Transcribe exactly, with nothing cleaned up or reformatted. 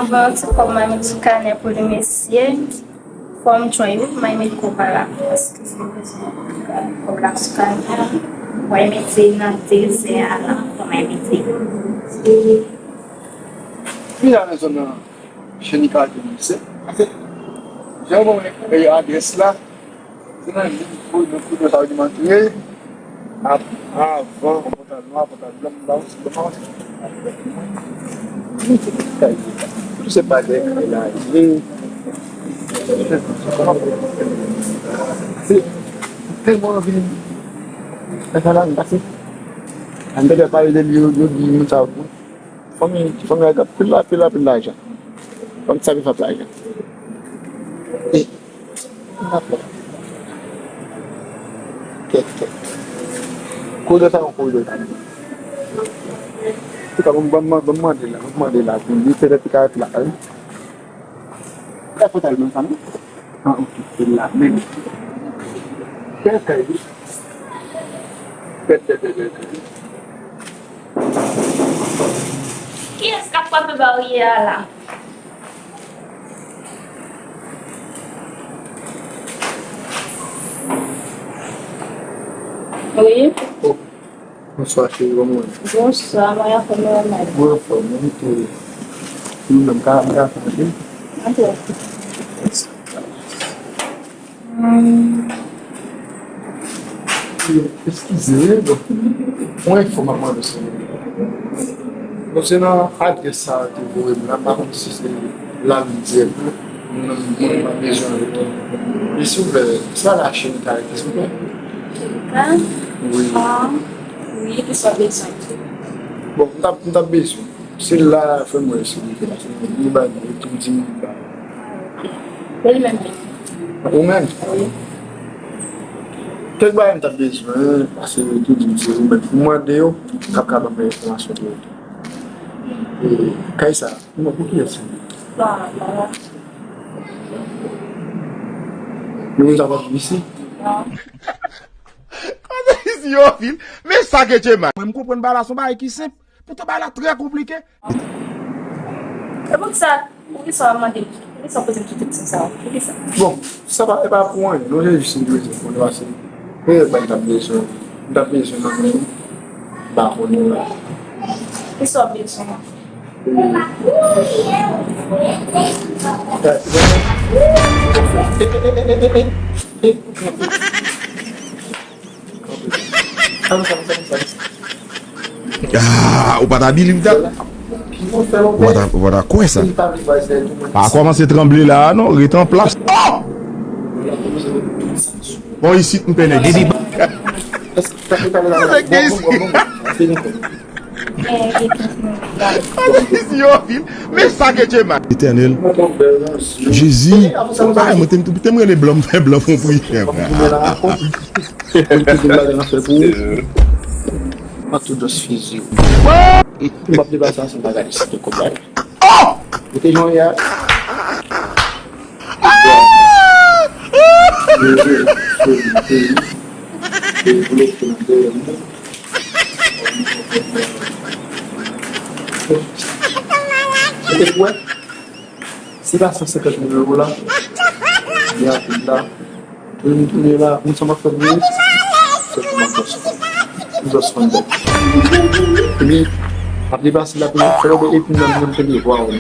Mwen ti kòb mwen met sou kanè pou li mesye. Fò m try wi, mwen met kòb la. Paske si m bezwen kòb la sou kanè. Mwen mete nan dezè a la. Fò mwen mete. Vin la nan zòn nan. Jenika te di se. Jan w wè adrès la, se nan liy pou nou kote sa yo ki m antre. Ap- Avan, pantalon nwa, pantalon blan, m ba w, m ba w. Tout se bagay kay la ye. Se tèlman anvi nan sa la, m pase. An te pale de li, yo, yo di moun sa yo. Fanmi, fanmi a gen pil la, pil la, pil lajan. Fanmi sa ki fè lajan. E, m ap fè. Kèt, kèt. Koridò sa yon koridò. Antouka, ban m, ban m, ban m mande la, ban m mande la, pou li petèt li ka ret la, wi. Sa fò t al nan sa, non? Ah, ok, se la menm. Bèl kay, wi. Bèl, bèl, bèl, bèl kay. Kiyès k ap frape baryè a la? Wi. Oh, bonswa, cheri, kòman w ye? Bonswa, mwen anfòm, mwen anfòm. Mwen anfòm, mwen tou. Mwen menm, ka, ka, ka, ok? Antre. Eskize, bon. Yon enfo m ap mande sou. Bon, se nan adrès sa yo te voye m la, m pa konn si se la m dirèk. Mwen, mwen pa bezwen antre. E silvouplè, se pa la Jenika rete, silvouplè? Jenika? Wi. Ah, wi, ki sa w bezwen? Bon, m t ap, m t ap bezwen. Se la, fè m wè si li te la, se li ba nou, li tou di m li ba. Se li menm. Ou menm? Wi. Kèk bagay m t ap bezwen, paske li tou di m se ou menm. Pou mande yo, k ap ka ban mwen enfòmasyon pou yo tou. E, kay sa, pou mwen, pou kiyès li? Ba, ba. Li menm sa pa pou isi? Non. Kote isi yo vin? Men sa ke Djema. Mwen, m konprann bagay la, se yon bagay ki senp. Poutan bagay la trè konplike. E poukisa, poukisa w ap mande m? Poukisa w poze m tout kesyon sa yo? Poukisa? Bon, sa pa, e pa pou anyen. Non, se jis yon kesyon pou nou pase. E mwen t ap bezwen, m t ap bezwen nan men w. M pa konnen la. Kisa w bezwen? Ah, ou pa ta believe that? Ou pa ta, ou pa ta kwè sa? Pa kòmanse tranble la a non, rete an plas. Oh! Bon, isit m pè nèg isit. Nèg gen isit. Yo, vin. Men sa ke Djema. Etènèl. Jezi. Ay, mwen te, te m rele blan, m fè blan fon priyè. Mwen tou just fizi w. M ap deplase ansanm bagay isit, kòb la. Oh! Mete jan y a. Se pa san senkant mil euro la, li rapid la. Li la, moun sa m ap fè pou li, se pou m ap fè. Pou zòs fannbòy. Epi, ap deplase la pou fè lòt, epi nan, nan, nan, vwa ou.